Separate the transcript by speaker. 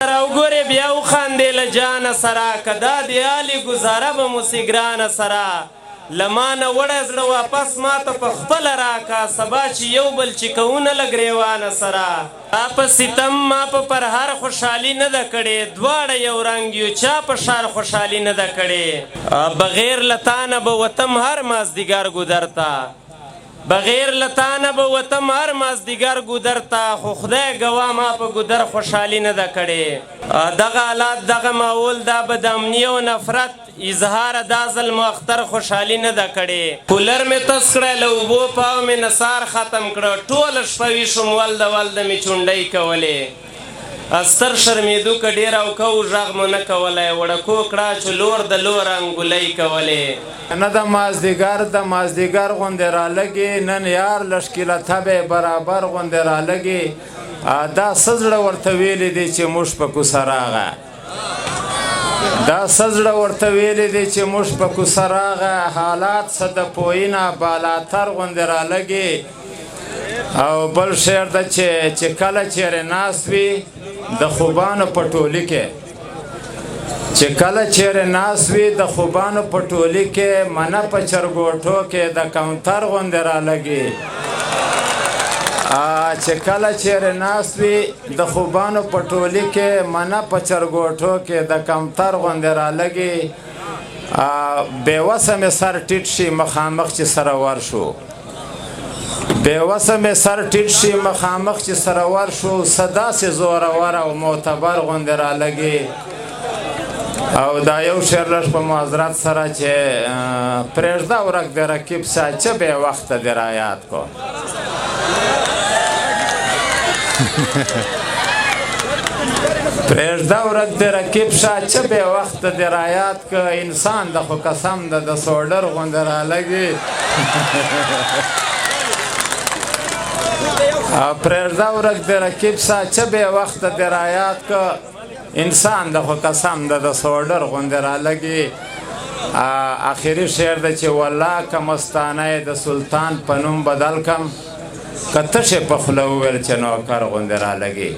Speaker 1: راوګورې بیا وخاندې له جانه سره، که دا دې حال وي ګوزاره به مو سي ګرانه سره. له ما نه وړی زړه واپس ماته په خپله راکه، سبا چې یو بل چې کوونه له ګریوانه سره. تا په ستم ما په پرهر خوشحالي نه ده کړې، دواړه یو رنګ یو چا په ښار خوشحالي نه ده کړې. بغیر له تانه به وتم هر مازدیګر ګودر ته، بغیر له تانه به وتم هر مازدیګر ګودر ته، خو خدای ګواه ما په ګودر خوشحالي نه ده کړې. دغه حالات دغه ماحول دا بدامني او نفرت اظهار، دا ځل مو اختر خوشحالي نه ده کړې. کولر مې تس کړی له اوبو پاو مې نصار ختم کړه، ټوله شپه ویښ وم ولده ولده مې چونډۍ کولې. ستر شرمېدو که ډېر او کوو غږ مو نه کولی، وړکو کړه چې لور د لور انګولۍ کولې.
Speaker 2: نه د مازدیګر د مازدیګر غوندې رالګي، نن یار لښکیله تبې برابر غوندې رالګي. دا څه زړه ورته ویلي دي چې موږ په کوڅه راغه، دا څه زړه ورته ویلي دي چې موږ په کوڅه راغه، حالات څه د پوهینه بالاتر غوندې رالګي. او بل شعر ده چې کله چیرې ناست وي د خوبانو په ټولي کې، چې کله چیرې ناست وي د خوبانو په ټولي کې، منه په چرګوټو کې د کونتر غوندې رالګي. چې کله چیرې ناست وي د خوبانو په ټولي کې، منه په چرګوټو کې د کمتر غوندې رالګي. بېوسه مې سر ټیټ شي مخامخ چې سره ورشو، بېوسه مې سر ټیټ شي مخامخ چې سره ورشو، څه داسې زورور او معتبر غوندې رالګي. او دا یو شعر لږ په معذرت سره چې پرېږده ورک د رقیب سه چې بې وخته دې رایاد کو. پرېږده ورک د رقیب شه چې بې وخته دې رایاد که، انسان د خو قسم ده د سوډر غوندې رالګي. پرېږده ورک د رقیب شه چې بې وخته دې رایاد که، انسان د خو قسم ده د سوډر غوندې رالګي. اخري شعر ده چې والله که مستانه د سلطان په نوم بدل کم، که تشې په خوله وویل چې نوکر غوندې رالګي.